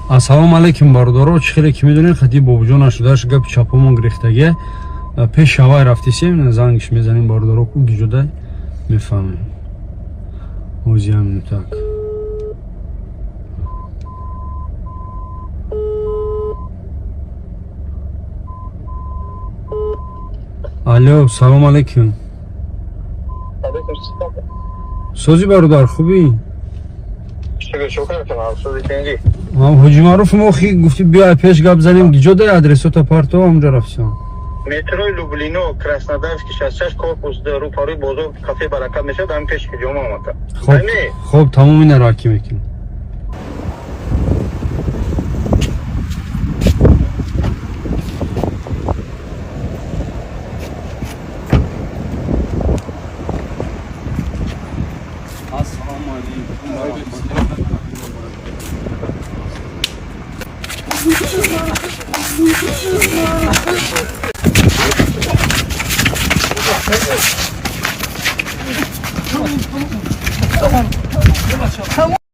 Ассалому алайкум, бародаро. Чӣ хеле ки медонед, хати Бобуҷон нашудаш, гапи чапомон гирифтагия. Пеш ҳавай рафтисем, зангиш мезанем, бародаро, ку гиҷода мефаҳмем. Ҳози як минутак. Алло, салом алайкум. Созӣ, бародар, хубӣ? Ҳоҷи Маъруф, мо хи гуфти, биёй пеш гап занем. Гиҷода адресота парто, ҳамҷо рафтисам. Метрои Люблино, Краснодарский 66, корпус, рӯпарои бозор, кафе Баракат мешавад, ҳамин пеш ҳиҷома омада. Хоб, хоб, тамом, ина раки мекунем. Ассалому алайкум.